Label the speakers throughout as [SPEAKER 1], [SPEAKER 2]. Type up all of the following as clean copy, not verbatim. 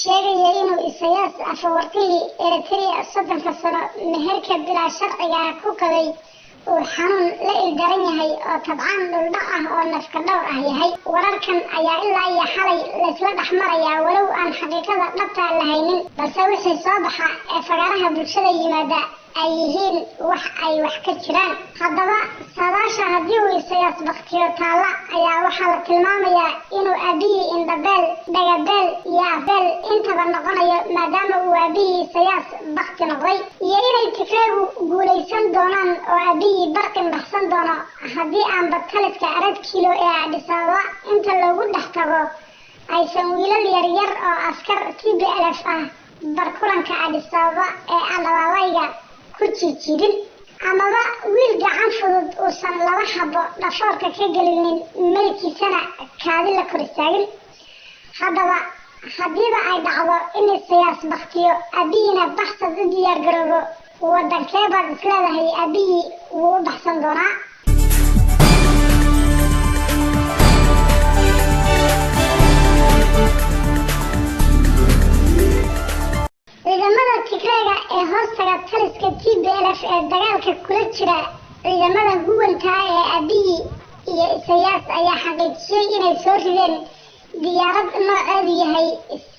[SPEAKER 1] sheegaya inuu Isayaas Afawarqihii Eritrea 30-ka sano meherka bilaa sharciga ah ku qabay uu xanuun la ildaran yahay oo tabcaan dhuldhac ah oo nafka dhowr ah yahay. Wararkan ayaa ilaa iyo xalay laysla dhex marayaa, walow aan xaqiiqada dhabta lahaynin, balse wixii soo baxa ee fagaaraha bulshada yimaada ay yihiin wax ay wax ka jiraan. Haddaba saadaasha haddii uu Isayaas baktiyo taalla ayaa waxaa la tilmaamayaa inuu Abiyi indhabeel, dhagabeel iyo afbeel intaba noqonayo, maadaama uu aabihii Isayaas bakti noqday, iyo inay Tigreegu guulaysan doonaan oo Abiyi barqin baxsan doono haddii aanba taliska arad kiilo ee Addis Ababa inta loogu dhex tago aysan wiilal yaryar oo askar TPLF ah barkulanka Addis Ababa ee Adhababayga ku jiijiidin, amaba wiil gacan fudud uusan laba xabo dhafoorka ka gelinin, meydkiisana kaadi la kor istaagin. Haddaba haddiiba ay dhacdo in Isayaas baktiyo, Abiyina baxsad u diyaar garoobo, waddankee baad isleedahay Abiyi wuu u baxsan doonaa? Ciidamada Tigreega ee hoostaga taliska TPLF ee dagaalka kula jira ciidamada huwantaa ee Abiyi iyo Isayaas ayaa xaqiijiyey inay soo rideen diyaarad nooceedu yahay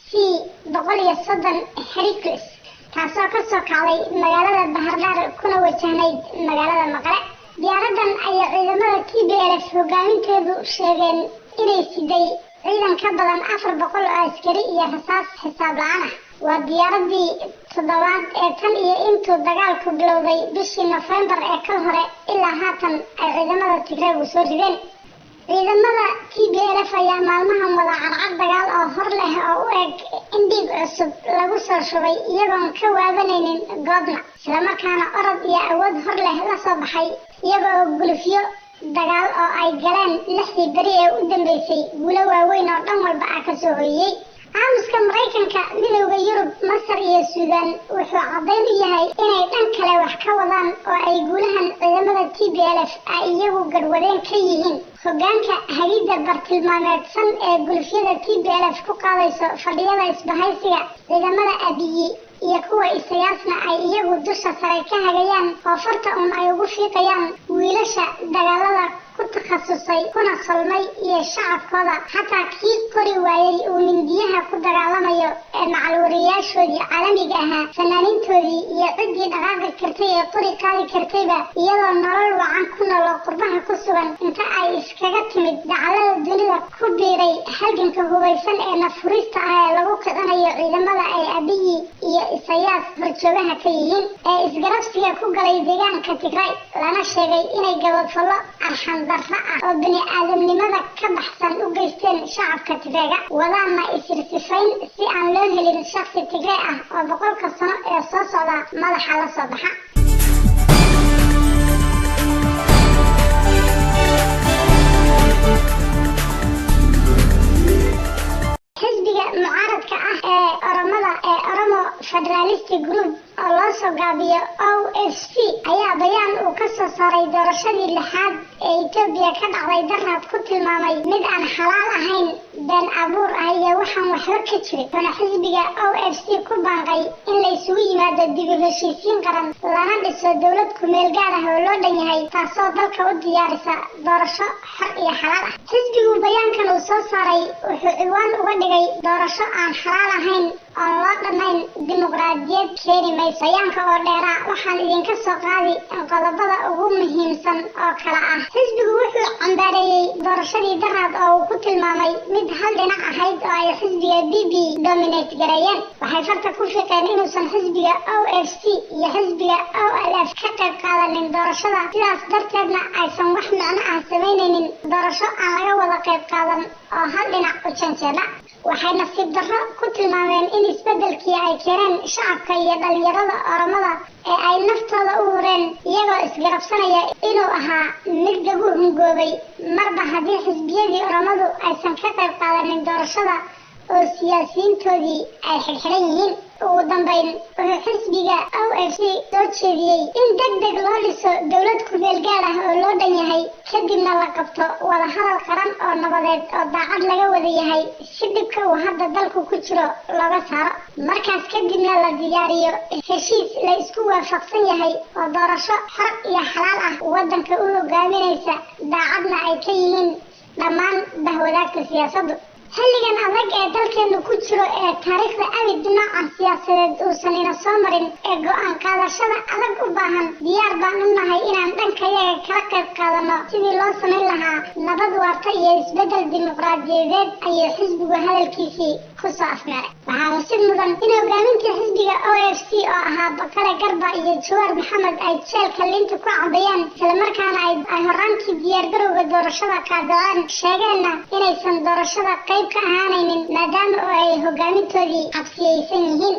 [SPEAKER 1] C 130 Hercules, taasoo ka soo kacday magaalada Bahardhaar kuna wajahnayd magaalada Maqale. Diyaaraddan ayaa ciidamada TPLF hogaaminteedu sheegeen inay siday ciidan ka badan 400 oo askari iyo rasaas xisaab la-aan ah. Waa diyaaradii toddobaad ee tan iyo intuu dagaalku bilowday bishii Nofembar ee kal hore ilaa haatan ay ciidamada Tigreegu soo rideen. Ciidamada TPLF ayaa maalmahan wada carcar dagaal oo hor leh oo u eg in dhiig cusub lagu soo shubay, iyagoon ka waabanaynin goobna, islamarkaana orod iyo awood hor leh la soo baxay, iyaga oo gulufyo dagaal oo ay galeen 6dii beri ee u dambeysay guulo waaweyn oo dhan walba ah kasoo hoyiyey. Aamuska Maraykanka, Midowda Yurub, Masar iyo Suudaan wuxuu caddayn u yahay inay dhan kale wax ka wadaan oo ay guulahan ciidamada TPLF ay iyagu garhwadeen ka yihiin. Hoggaanka hagidda bartilmaameedsan ee gulufyada TPLF ku qaadayso fadhiyada isbahaysiga ciidamada Abiyi iyo kuwa Isayaasna ay iyagu dusha sare ka hagayaan oo farta uun ay ugu fiiqayaan wiilasha dagaalada ku takhasusay kuna solmay iyo shacabkooda, xataa kii qori waayey uu mindiyaha ku dagaalamayo ee macalwariyaashoodii caalamiga ahaa, fanaaniintoodii iyo ciddii dhaqaaqi kartay ee qori qaadi kartayba, iyadoo nolol wacan ku nool oo qurbaha ku sugan inta ay iskaga timid dacallada dunida ku biiray halganka hubaysan ee nafurista ah ee lagu kicinayo ciidamada ay Abiyi iyo Isayaas horjoogaha ka yihiin ee isgarabsiga ku galay deegaanka Tigray, lana sheegay inay gabadfallo arxan darro ah oo bini aadamnimada ka baxsan u geysteen shacabka Tigreega, wadaana isirsifayn si aan loo helin shakhsi Tigree ah oo 100-ka sano ee soo socda madaxa la soo baxa. Xisbiga mucaaradka ah ee Oromada ee Oromo Federalist Group oo loo soo gaabiyo OFC ayaa bayaan uu ka soo saaray doorashadii lixaad ee Etoobiya ka dhacday daraad ku tilmaamay mid aan xalaal ahayn, been abuur ah iyo waxaan waxba ka jirin, wuxuuna xisbiga OFC ku baanqay in la isugu yimaado dib u heshiisiin qaran lana dhiso dowlad kumeel gaar ah oo loo dhan yahay, taasoo dalka u diyaarisa doorasho xor iyo xalaal ah. Xisbigu bayaankan uu soo saaray wuxuu ciwaan uga dhigay "Doorasho aan xalaal ahayn oon loo dhammayn dimuqraadiyad keeni mayso". Bayaanka oo dheeraa waxaan idinka soo qaadi qodobada ugu muhiimsan oo kala ah: xisbigu wuxuu cambaareeyey doorashadii daraad oo uu ku tilmaamay mid hal dhinac ahayd oo ay xisbiga PP dominate gareeyeen. Waxay farta ku fiiqeen inuusan xisbiga OFC iyo xisbiga OLF ka qayb qaadanin doorashada, sidaas darteedna aysan wax micno ah samaynaynin doorasho aan laga wada qayb qaadan oo hal dhinac u janjeedha. Waxay nasiib darro ku tilmaameen in isbeddelkii ay keeneen shacabka iyo dhalinyarada Oromada ee ay naftooda u hureen iyagoo isgarabsanaya inuu ahaa mid lagu hungoobay, marba haddii xisbiyadii Oromadu aysan ka qayb qaadanin doorashada oo siyaasiyiintoodii ay xidhxidhan yihiin. Ugu dambayn, wuxuu xisbiga OFC soo jeediyey in deg deg loo dhiso dowlad kumeel gaad ah oo loo dhan yahay, kadibna la qabto wada hadal qaran oo nabadeed oo daacad laga wada yahay si dhibka uu hadda dalku ku jiro looga saaro. Markaas kadibna la diyaariyo heshiis la isku waafaqsan yahay oo doorasho xor iyo xalaal ah waddanka u hogaaminaysa, daacadna ay ka yihiin dhammaan bahwadaagta siyaasaddu. Xilligan adag ee dalkeenu ku jiro ee taariikhda abid noocan siyaasadeed uusan ina soo marin ee go'aan qaadashada adag u baahan, diyaar baan u nahay inaan dhankayaga kala qayb qaadano sidii loo samayn lahaa nabad waarta iyo isbeddel dimuqraadiyadeed, ayuu xisbigu hadalkiisii ku soo afmeeray. Waxaa xusid mudan in hogaamintii xisbiga OFC oo ahaa Bakale Garba iyo Jawaar Maxamed ay jeelka linta ku cabayaan, islamarkaana ay horaantii diyaargarowga doorashada qaadaceen, sheegeenna inaysan doorashada qayb ka ahaanaynin maadaama oo ay hogaamintoodii cabsiyeysan yihiin.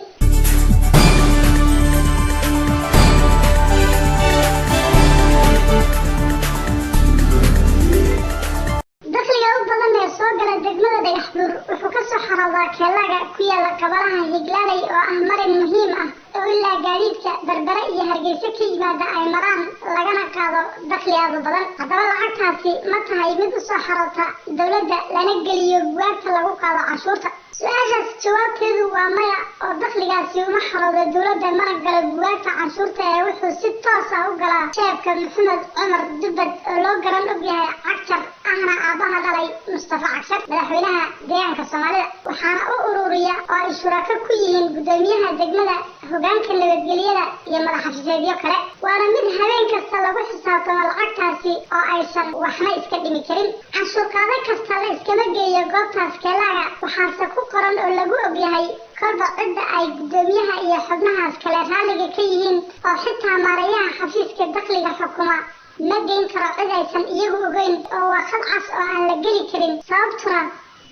[SPEAKER 1] Dakhliga u badan ee soo gala degmada Dhagaxbuur wuxuu ka soo xaroodaa keelaga ku yaala qabalaha Higlaaley oo ah marin muhiim ah oo ilaa gaadiidka Berbere iyo Hargeysa ka yimaada ay maraan, lagana qaado dakhli aad u badan. Haddaba lacagtaasi ma tahay mid u soo xaroota dowladda lana geliyo bugaagta lagu qaado canshuurta? Su-aashaas jawaabteedu waa maya, oo dakhligaasi uma xaroodo dowladda mana galo bugaagta canshuurta ee wuxuu si toos ah u galaa jeebka Maxamed Cumar Dubbad oo loo garan og yahay Cagjar, ahna aabbaha dhalay Mustafa Cagjar, madaxweynaha deegaanka Soomaalida. Waxaana u ururiya oo ay shurako ku yihiin guddoomiyaha degmada, hogaanka nabadgelyada iyo madax xafiiseedyo kale. Waana mid habeen kasta lagu xisaabtamo lacagtaasi oo aysan waxna iska dhimi karin. Canshuur qaado kasta la iskama geeyo goobtaas keelaaga, waxaase ku qoran oo lagu ogyahay kolba cidda ay guddoomiyaha iyo xubnahaas kale raalliga ka yihiin, oo xitaa maareeyaha xafiiska dakhliga xukuma ma geyn karo cid aysan iyagu ogeyn, oo waa khad cas oo aan la geli karin. Sababtuna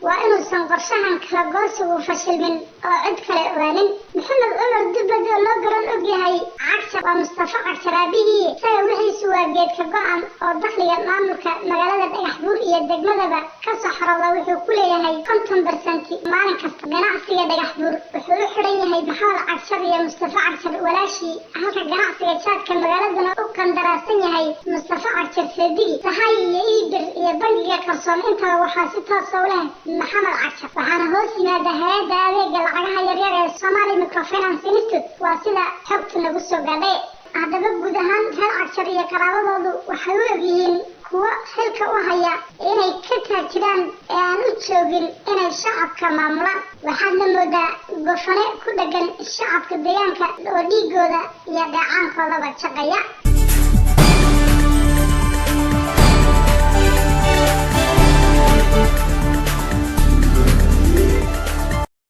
[SPEAKER 1] waa inuusan qorshahan kala goosigu fashilmin oo cid kale ogaanin. Maxamed Cumar Dubbad oo loo garan og yahay Cagjar waa Mustafa Cagjar aabihii, isaga wixiisu waa geedka go'an, oo dakhliga maamulka magaalada Dhagaxbuur iyo degmadaba ka soo xarooda wuxuu ku leeyahay 50% maalin kasta. Ganacsiga Dhagaxbuur wuxuu u xidhan yahay Maxamed Cagjar iyo Mustafa Cagjar walaashii, halka ganacsiga jaadka magaaladuna u qandaraasan yahay Mustafa Cagjar seedigi. Sahay iyo iibir iyo bangiga qarsoon intaba waxaa si toosa u leh Maxamed Cagjar, waxaana hoos yimaada hay-adda adeega lacagaha yaryar ee Somali Microfinance Institute, waa sida xogtu nagu soo gaadhay. Haddaba guud ahaan reer Cagjar iyo qaraabadoodu waxay u ogyihiin kuwo xilka u haya inay ka taajiraan ee aan u joogin inay shacabka maamulaan. Waxaadna moodaa gofane ku dheggan shacabka deegaanka oo dhiigooda iyo dheecaankoodaba jaqaya.